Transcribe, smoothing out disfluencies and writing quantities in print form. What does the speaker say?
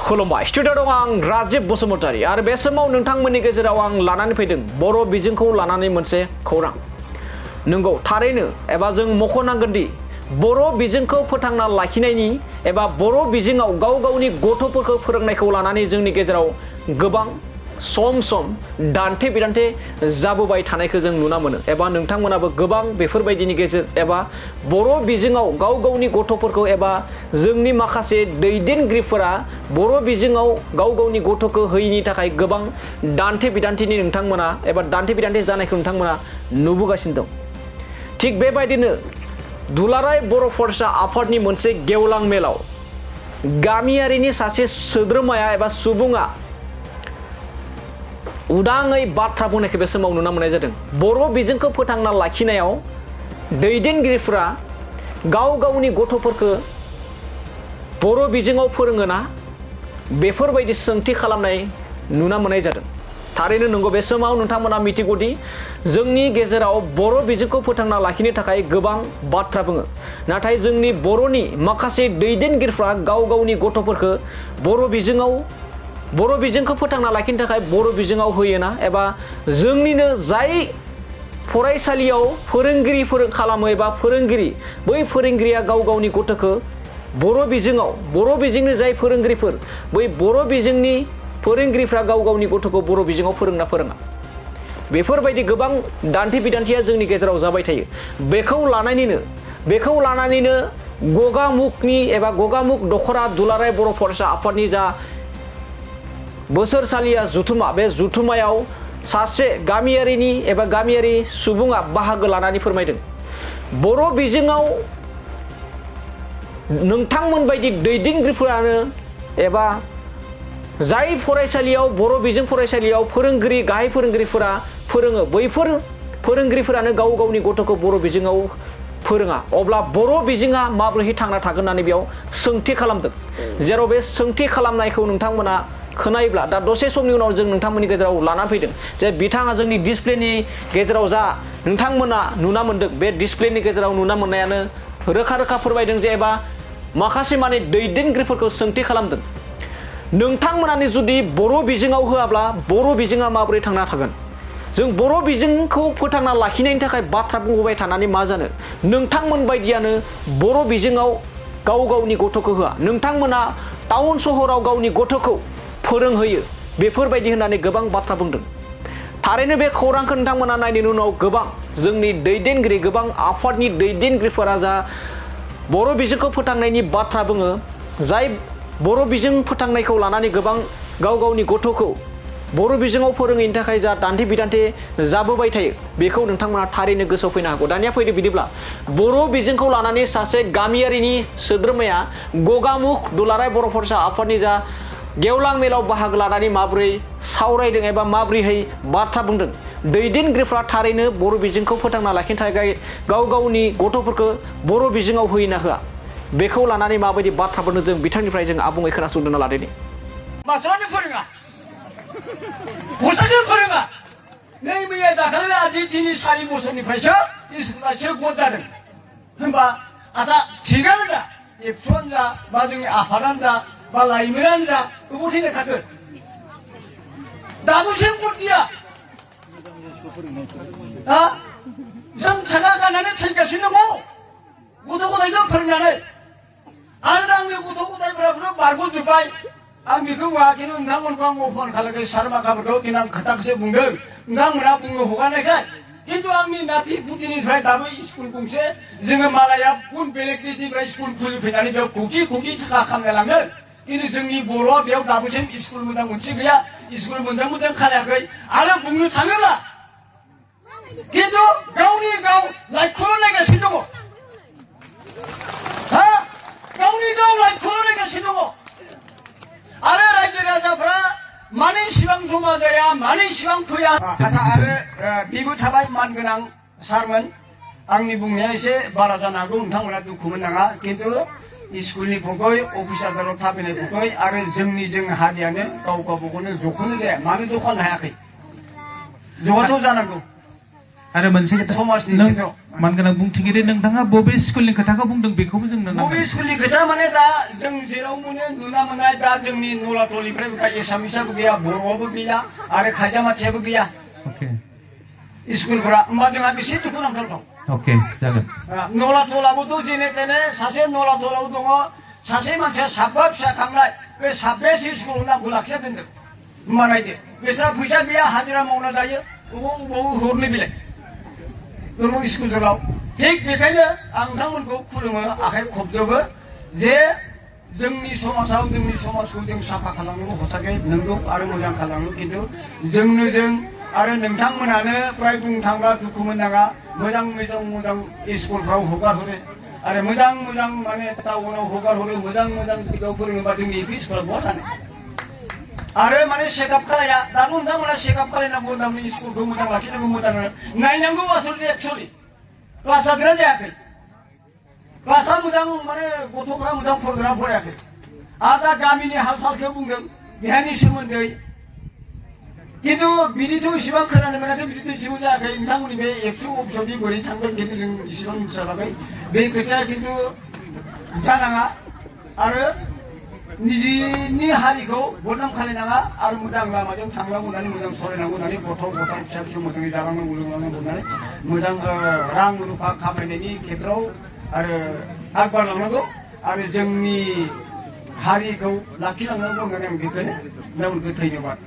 खुलुमबाय स्टुडिय'आव आं राजिब बसुमतारी आरो बे समाव नोंथांमोननि गेजेराव आं लानानै फैदों बर' बिजोंखौ लानानै मोनसे खौरां। नंगौ थारैनो एबा जों मख'नांगोन दि बर' बिजोंखौ फोथांना लाखिनायनि एबा बर' बिजोङाव गाव गावनि गथ'फोरखौ फोरोंनायखौ लानानै जोंनि गेजेराव गोबां सम सम दान्थे बिदान्थे जाबोबाय थानायखौ जों नुना मोनो एबा नोंथांमोनाबो गोबां बेफोरबायदिनि गेजेर एबा बर' बिजोङाव गाव गावनि गथ'फोरखौ एबा जोंनि माखासे दैदेनगिरिफोरा बर' बिजोङाव गाव गावनि गथ'खौ होयिनि थाखाय गोबां दान्थे बिदान्थेनि नोंथांमोना एबा दान्थे बिदान्थे जानायखौ नोंथांमोना नुबोगासिनो दं। थिग बेबायदिनो दुलाराय बर' फरायसा आफादनि मोनसे गेवलां मेलाव गामियारिनि सासे सोद्रोमाया एबा सुबुङा उदाङै बाथ्रा बुंनायखौ बे समाव नुना मोननाय जादों। बर' बिजोंखौ फोथांना लाखिनायाव दैदेनगिरिफोरा गाव गावनि गथ'फोरखौ बर' बिजोङाव फोरोङोना बेफोरबायदि सोंथि खालामनाय नुना मोननाय जादों। थारैनो नंगौ बे समाव नोंथांमोना मिथिगौदि जोंनि गेजेराव बर' बिजोंखौ फोथांना लाखिनो थाखाय गोबां बाथ्रा बुङो, नाथाय जोंनि बर'नि माखासे दैदेनगिरिफ्रा गाव गावनि गथ'फोरखौ बर' बिजोंखौ फोथांना लाखिनो थाखाय बर' बिजोङाव होयोना एबा जोंनिनो जाय फरायसालियाव फोरोंगिरि खालामो एबा फोरोंगिरि बै फोरोंगिरिया गाव गावनि गथ'खौ बर' बिजोंनि जाय फोरोंगिरिफोर बै बर' बिजोंनि फोरोंगिरिफ्रा गाव गावनि गथ'खौ बर' बिजोङाव फोरोंना फोरोङा। बेफोरबायदि गोबां दान्थे बिदान्थेया जोंनि गेजेराव जाबाय थायो। बेखौ लानानैनो गगामुख दख'रा दुलाराय बर' फरायसा आफादनि जा बोसोरसालिया जुथुमा बे जुथुमायाव सासे गामियारि सुबुङा बाहागो लानानै फोरमायदों। बर' बिजोङाव नोंथांमोन बायदि दैदेनगिरिफोरानो एबा जाय फरायसालियाव बर' बिजों फरायसालियाव गाहाय फोरोंगिरिफोरा फोरोङो बैफोर फोरोंगिरिफोरानो गाव गावनि गथ'खौ बर' बिजोङाव फोरोङा, अब्ला बर' बिजोङा माबोरै थांना थागोन होननानै बेयाव सोंथि खालामदों। जेराव बे सोंथि खालामनायखौ नोंथांमोना खोनायोब्ला दा दसे समनि उनाव जों नोंथांमोननि गेजेराव लाना फैदों जे बिथाङा जोंनि डिसप्लेनि गेजेराव जा नोंथांमोना नुना मोनदों बे डिसप्लेनि गेजेराव नुना मोननायानो रोखा रोखा फोरमायदों जे एबा माखासे दैदेनगिरिफोरखौ सोंथि खालामदों। नोंथांमोनानो जुदि बर' बिजोङाव होआब्ला बर' बिजोङा माबोरै थांना थागोन? जों बर' बिजोंखौ फोथांना लाखिनायनि थाखाय बाथ्रा बुंबाय थानानै मा जानो? नोंथांमोन बायदियानो बर' बिजोङाव गाव गावनि गथ'खौ होआ, नोंथांमोना टाउन सहराव गावनि गथ'खौ फोरोंहोयो बेफोरबायदि होननानै गोबां बाथ्रा बुंदों। थारैनो बे खौरांखौ नोंथांमोना नायनायनि उनाव गोबां जोंनि दैदेनगिरि गोबां आफादनि दैदेनगिरिफोरा जा बर' बिजोंखौ फोथांनायनि बाथ्रा बुङो, जाय बर' बिजों फोथांनायखौ लानानै गोबां गाव गावनि गथ'खौ बर' बिजोङाव फोरोङैनि थाखाय जा दान्थे बिदान्थे जाबोबाय थायो बेखौ नोंथांमोना थारैनो गोसोआव फैनो हागौ। दानिया फैदो बिदिब्ला बर' बिजोंखौ लानानै सासे गामियारिनि सोद्रोमाया गगामुख दुलाराय बर' फरायसा आफादनि जा गेवलां मेलाव बाहागो लानानै माबोरै सावरायदों एबा माबोरैहाय बाथ्रा बुंदों। दैदेनगिरिफ्रा थारैनो बर' बिजोंखौ फोथांना लाखिनो थाखाय गाव गावनि गथ'फोरखौ बर' बिजोङाव होयोना होआ बेखौ लानानै माबायदि बाथ्रा बुंदों जों बिथांनिफ्राय जों आबुङै खोनासंना लादोनि। मास्टारानो फोरोङा, गसाइजों फोरोङा। नै मैया दाखालि आजि 3-4 बोसोरनिफ्रायसो स्कुलासो गद जादों। होनबा आसा थिगानो जा, एबसुआनो जा बा जोंनि आफादानो जा बा लाइमोनानो जा बबाव थैनो थाखो? दाबोसिम गद गैया। जों थाखा गारनानै थैगासिनो दङ गथ' गथायखौ फोरोंनानै, आरो आंनि गथ' गथायफोराबो बारग'जोब्बाय। आं बेखौ बुङाखै, नोंथांमोनखौ आं फन खालामो सार माखाफोरखौ दिनै आं खोथाखौसो बुंदों, नोंथांमोना बुंनो हगारनायखाय। खिन्थु आंनि नाति पुतिनिफ्राय दाबो स्कुल गंसे जोङो मालाया गुबुन बेलेग देशनिफ्राय स्कुल खुलिफैनानै बेयाव कौटि थाखा खामनाय लांदों, खिन्थु जोंनि बर'आ बेयाव दाबोसिम स्कुल मोनसे गैया, स्कुल मोजां खालायाखै। आरो बुंनो थाङोब्ला खिन्थु गावनि गाव लाइफखौल' नायगासिनो दङ, गावनि गाव लाइफखौल' नायगासिनो दङ। आरो रायजो राजाफ्रा मानो इसिबां जमा जाया, मानो इसिबां फैया? आरो बेबो थाबाय मानगोनां सारमोन, आंनि बुंनाया एसे बारा जानो हागौ, नोंथांमोना दुखु मोननाङा। खिन्थु स्कुलनि फुंखै अफिसारफोराव थाबायनाय फुंखै आरो जों हारियानो गाव गावबागावनो जखौनो जाया, मानो जखानो हायाखै? जखाथ' जानांगौ। आरो मोनसे खोथा समाजनि नों गेजेराव मानगोनां बुंथिगिरि नोंथाङा बबे स्कुलनि खोथाखौ बुंदों बेखौबो जोंनो बबे नांगोन स्कुलनि खोथा माने दा जों जेराव मोनो नुना मोननाय दा जोंनि नलाटलिनिफ्राय एसामिसाबो गैया बर'आबो गैया आरो खायजा मानसियाबो गैया अके स्कुलफोरा होमबा जोंहा बेसे दुखु नांथाव अके जागोन नलाटलाबोथ' जेने तेने सासे नलाटलाव दङ सासे मानसिया साबा फिसा खांनाय बे साबेसे स्कुलाव नामखौ लाखिना दोनदों होमबा नायदो बिस्रा फैसा गैया हाजिरा मावना जायो बबाव हरनो बिलाय दङ स्कुलफोराव थिग बेखायनो आं नोंथांमोनखौ खुलुमो आखाइ खबजोबो जे जोंनि समाजाव जोंनि समाजखौ जों साफा खालामनांगौ हसाखै नंगौ आरो मोजां खालामो खिन्थु जोंनो जों आरो नोंथांमोनानो प्राय बुंनो थांब्ला दुखु मोननाङा मोजां मोजां मोजां स्कुलफ्राव हगार हरो आरो मोजां मोजां माने टाउनाव हगार हरो मोजां मोजां जायगायाव फोरोङोबा जोंनि एल पि स्कुला बहा थानो आरो माने चेकआप खालाया दाथ' नोंथांमोना चेकआप खालायनांगौ होननानै स्कुलखौ मोजां लाखिनांगौ मोजां नायनांगौ आसलथे एक्सुवेलि क्लास जादोंना जायाखै क्लासा मोजां माने गथ'फ्रा मोजां फरायदोंना फरायाखै आरो दा गामिनि हाल सालखौ बुंदों देहानि सोमोन्दै खिन्थु बिदिथ' इसेबां खोनानो मोनाखै बिदिथ' इसेबां जायाखै नोंथांमोननि बे एबसु अफिसावदि बोरै थांदों खिन्थु जों इसेबां मिथियाखै बे खोथाया खिन्थु जानाङा आरो निजिनि हारिखौ बदनाम खालायनाङा आरो मोजां लामाजों थांनांगौ होननानै मोजां सालायनांगौ होननानै गथ' फिसा फिसौ मोजाङै जालांनांगौ लोंलांनांगौ होननानै मोजां रां रुफा खामायनायनि खेथ्रआव आरो आगबारलांनांगौ आरो जोंनि हारिखौ लाखिलांनांगौ होननानै आं बेखौनो नोंथांमोनखौ धन्यबाद